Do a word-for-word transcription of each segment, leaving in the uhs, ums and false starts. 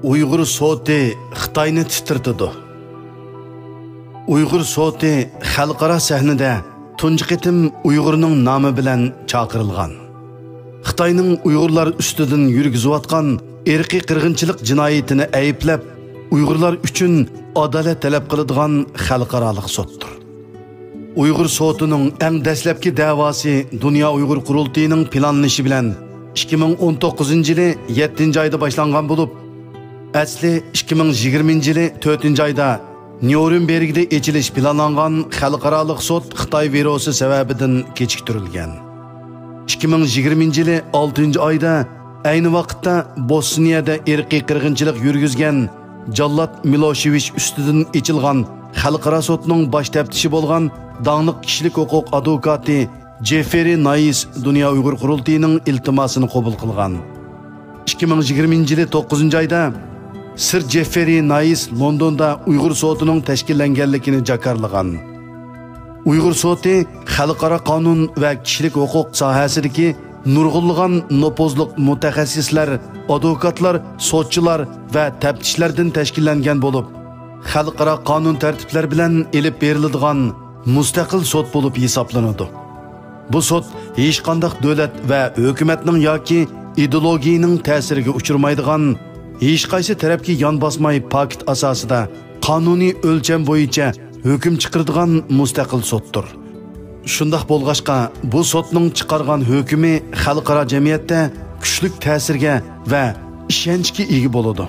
ئۇيغۇر سوتى خىتاينى تىترىتىدۇ. ئۇيغۇر سوتى خەلقئارا سەھنىدە تۇنجى قېتىم ئۇيغۇرنىڭ نامى بىلەن چاقىرىلغان. خىتاينىڭ ئۇيغۇرلار ئۈستىدىن يۈرگۈزۈۋاتقان ئىرقىي قىرغىنچىلىق جىنايىتىنى ئەيىبلەپ، ئۇيغۇرلار ئۈچۈن ئادالەت تەلەپ قىلىدىغان خەلقئارالىق سوتتۇر. ئۇيغۇر سوتىنىڭ ئەڭ دەسلەپكى دەۋاسى دۇنيا ئۇيغۇر قۇرۇلتىيىنىڭ پىلانلىنىشى بىلەن ئىككى مىڭ ئون توققۇزىنچى يىلى يەتتىنچى ئايدا باشلانغان بولۇپ، ئەسلى ئىككى مىڭ يىگىرمىنچى يىلى تۆتىنچى ئايدا نيۇرنبېرگدا ئېچىلىش پىلانلانغان خەلقئارالىق سوت خىتاي ۋىرۇسى سەۋەبىدىن كېچىكتۈرۈلگەن. ئىككى مىڭ يىگىرمىنچى يىلى ئالتىنچى ئايدا ئەينى ۋاقىتتا بوسنىيەدە ئىرقىي قىرغىنچىلىق يۈرگۈزگەن جاللات مىلوشېۋىچ ئۈستىدىن ئېچىلغان خەلقئارا سوتنىڭ باش تەپتىشى بولغان داڭلىق كىشىلىك ھوقۇق ئادۋوكاتى جېففېرى نايس دۇنيا ئۇيغۇر قۇرۇلتىيىنىڭ ئىلتىماسىنى قوبۇل قىلغان. ئىككى مىڭ يىگىرمىنچى يىلى توققۇزىنچى ئايدا سىر جېففېرى نايس لوندوندا ئۇيغۇر سوتىنىڭ تەشكىللەنگەنلىكىنى جاكارلىغان. ئۇيغۇر سوتى خەلقئارا قانۇن ۋە كىشىلىك ھوقۇق ساھەسىدىكى نۇرغۇنلىغان نوپۇزلۇق مۇتەخەسسىسلەر، ئادۋوكاتلار، سوتچىلار ۋە تەپتىشلەردىن تەشكىللەنگەن بولۇپ، خەلقئارا قانۇن تەرتىپلەر بىلەن ئېلىپ بېرىلىدىغان مۇستەقىل سوت بولۇپ ھېسابلىنىدۇ. بۇ سوت ھېچقانداق دۆلەت ۋە ھۆكۈمەتنىڭ ياكى ئىدېئولوگىيىنىڭ تەسىرىگە ئۇچرىمايدىغان، ھېچقايسى تەرەپكە يان باسماي پاكىت ئاساسىدا قانۇنىي ئۆلچەم بويىچە ھۆكۈم چىقىرىدىغان مۇستەقىل سوتتۇر. شۇنداق بولغاچقا، بۇ سوتنىڭ چىقارغان ھۆكمى خەلقئارا جەمئىيەتتە كۈچلۈك تەسىرگە ۋە ئىشەنچكە ئىگە بولىدۇ.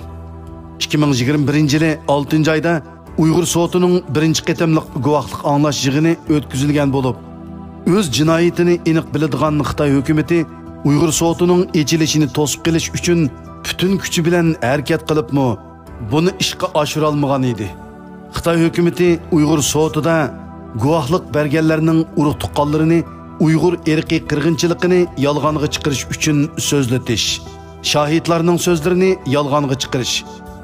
ئىككى مىڭ يىگىرمە بىرىنچى يىلى ئالتىنچى ئايدا ئۇيغۇر سوتىنىڭ بىرىنچى قېتىملىق گۇۋاھلىق ئاڭلاش يىغىنى ئۆتكۈزۈلگەن بولۇپ، ئۆز جىنايىتىنى ئېنىق بىلىدىغان خىتاي ھۆكۈمىتى ئۇيغۇر سوتىنىڭ ئېچىلىشىنى توسۇپ قېلىش ئۈچۈن پۈتۈن كۈچى بىلەن ھەرىكەت قىلىپمۇ، بۇنى ئىشقا ئاشۇرالمىغان ئىدى. خىتاي ھۆكۈمىتى ئۇيغۇر سوتىدا گۇۋاھلىق بەرگەنلەرنىڭ ئۇرۇق-تۇغقانلىرىنى ئۇيغۇر ئىرقىي قىرغىنچىلىقىنى يالغانغا چىقىرىش ئۈچۈن سۆزلىتىش، شاھىتلارنىڭ سۆزلىرىنى يالغانغا چىقىرىش،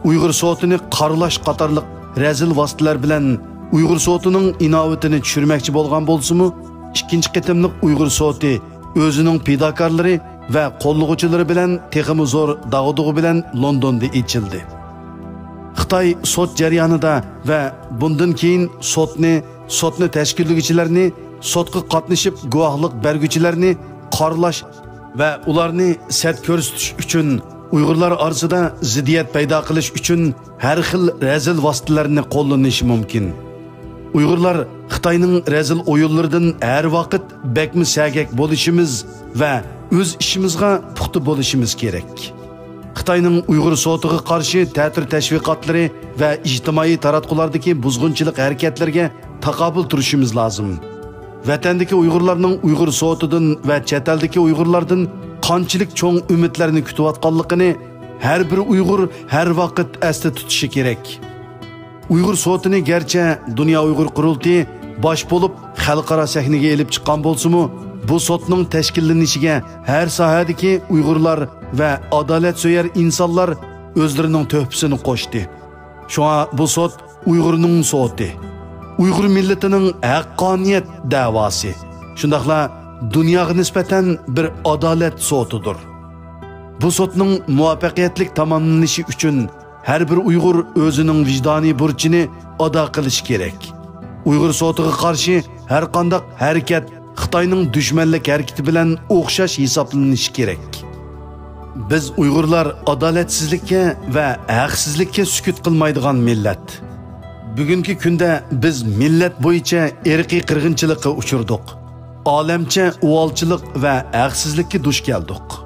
ئۇيغۇر سوتىنى قارىلاش قاتارلىق رەزىل ۋاسىتىلەر بىلەن ئۇيغۇر سوتىنىڭ ئىناۋىتىنى چۈشۈرمەكچى بولغان بولسىمۇ، ئىككىنچى قېتىملىق ئۇيغۇر سوتى ئۆزىنىڭ پىداكارلىرى ۋە قوللىغۇچىلىرى بىلەن تېخىمۇ زور داغدۇغا بىلەن لوندوندا ئېچىلدى. خىتاي سوت جەريانىدا ۋە بۇندىن كېيىن سوتنى، سوتنى تەشكىللىگۈچىلەرنى، سوتقا قاتنىشىپ گۇۋاھلىق بەرگۈچىلەرنى قارىلاش ۋە ئۇلارنى سەت كۆرسىتىش ئۈچۈن، ئۇيغۇرلار ئارىسىدا زىددىيەت پەيدا قىلىش ئۈچۈن ھەر خىل رەزىل ۋاسىتىلەرنى قوللىنىشى مۇمكىن. ئۇيغۇرلار خىتاينىڭ رەزىل ئويۇنلىرىدىن ھەر ۋاقىت بەكمۇ سەگەك بولۇشىمىز ۋە ئۆز ئىشىمىزغا پۇختا بولۇشىمىز كېرەك. خىتاينىڭ ئۇيغۇر سوتىغا قارشى تەتۈر تەشۋىقاتلىرى ۋە ئىجتىمائىي تاراتقۇلاردىكى بۇزغۇنچىلىق ھەرىكەتلىرىگە تاقابىل تۇرۇشىمىز لازىم. ۋەتەندىكى ئۇيغۇرلارنىڭ ئۇيغۇر سوتىدىن ۋە چەت ئەلدىكى ئۇيغۇرلاردىن قانچىلىك چوڭ ئۈمىدلەرنى كۈتۈۋاتقانلىقىنى ھەر بىر ئۇيغۇر ھەر ۋاقىت ئەستە تۇتۇشى كېرەك. ئۇيغۇر سوتىنى گەرچە دۇنيا ئۇيغۇر قۇرۇلتىيى باش بولۇپ خەلقئارا سەھنىگە ئېلىپ چىققان بولسىمۇ، بۇ سوتنىڭ تەشكىللىنىشىگە ھەر ساھەدىكى ئۇيغۇرلار ۋە ئادالەتسۆيەر ئىنسانلار ئۆزلىرىنىڭ تۆھپىسىنى قوشتى. شۇڭا بۇ سوت ئۇيغۇرنىڭ سوتى، ئۇيغۇر مىللىتىنىڭ ھەققانىيەت دەۋاسى، شۇنداقلا دۇنياغا نىسبەتەن بىر ئادالەت سوتىدۇر. بۇ سوتنىڭ مۇۋەپپەقىيەتلىك تاماملىنىشى ئۈچۈن ھەر بىر ئۇيغۇر ئۆزىنىڭ ۋىجدانىي بۇرچىنى ئادا قىلىشى كېرەك. ئۇيغۇر سوتىغا قارشى ھەر قانداق ھەرىكەت خىتاينىڭ دۈشمەنلىك ھەرىكىتى بىلەن ئوخشاش ھېسابلىنىشى كېرەك. بىز ئۇيغۇرلار ئادالەتسىزلىككە ۋە ھەقسىزلىككە سۈكۈت قىلمايدىغان مىللەت. بۈگۈنكى كۈندە بىز مىللەت بويىچە ئىرقىي قىرغىنچىلىققا ئۇچرىدۇق. ئالەمچە ئۇۋالچىلىق ۋە ھەقسىزلىككە دۇچ كەلدۇق.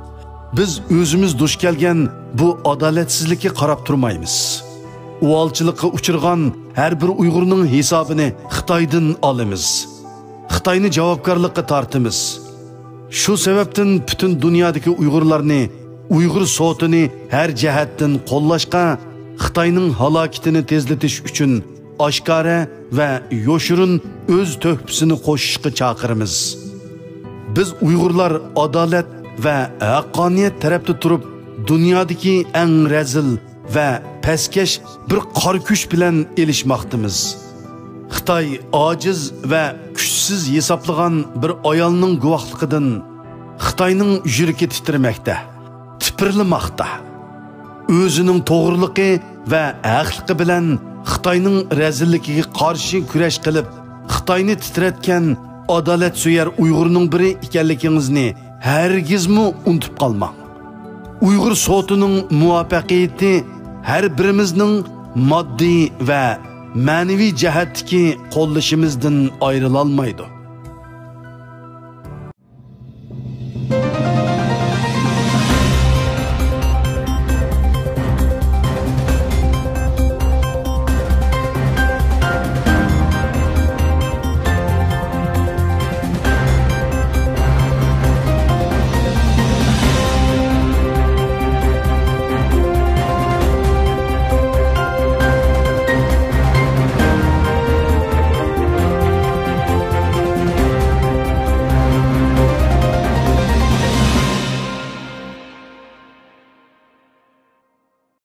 بىز ئۆزىمىز دۇچ كەلگەن بۇ ئادالەتسىزلىككە قاراپ تۇرمايمىز. ئۇۋالچىلىققا ئۇچرىغان ھەر بىر ئۇيغۇرنىڭ ھېسابىنى خىتايدىن ئالىمىز. خىتاينى جاۋابكارلىققا تارتىمىز. شۇ سەۋەبتىن پۈتۈن دۇنيادىكى ئۇيغۇرلارنى ئۇيغۇر سوتىنى ھەر جەھەتتىن قوللاشقا، خىتاينىڭ ھالاكىتىنى تېزلىتىش ئۈچۈن ئاشكارا ۋە يوشۇرۇن ئۆز تۆھپىسىنى قوشۇشقا چاقىرىمىز. بىز ئۇيغۇرلار ئادالەت ۋە ھەققانىيەت تەرەپتە تۇرۇپ، دۇنيادىكى ئەڭ رەزىل ۋە پەسكەش بىر قارا كۈچ بىلەن ئېلىشماقتىمىز. خىتاي ئاجىز ۋە كۈچسىز ھېسابلىغان بىر ئايالنىڭ گۇۋاھلىقىدىن خىتاينىڭ يۈرىكى تىترىمەكتە، تىپىرلىماقتا. ئۆزىنىڭ توغرىلىقى ۋە ھەقلىقى بىلەن خىتاينىڭ رەزىللىكىگە قارشى كۈرەش قىلىپ، خىتاينى تىترەتكەن ئادالەتسۆيەر ئۇيغۇرنىڭ بىرى ئىكەنلىكىڭىزنى ھەرگىزمۇ ئۇنتۇپ قالماڭ. ئۇيغۇر سوتىنىڭ مۇۋەپپەقىيىتى ھەر بىرىمىزنىڭ ماددىي ۋە مەنىۋى جەھەتتىكى قوللىشىمىزدىن ئايرىلالمايدۇ.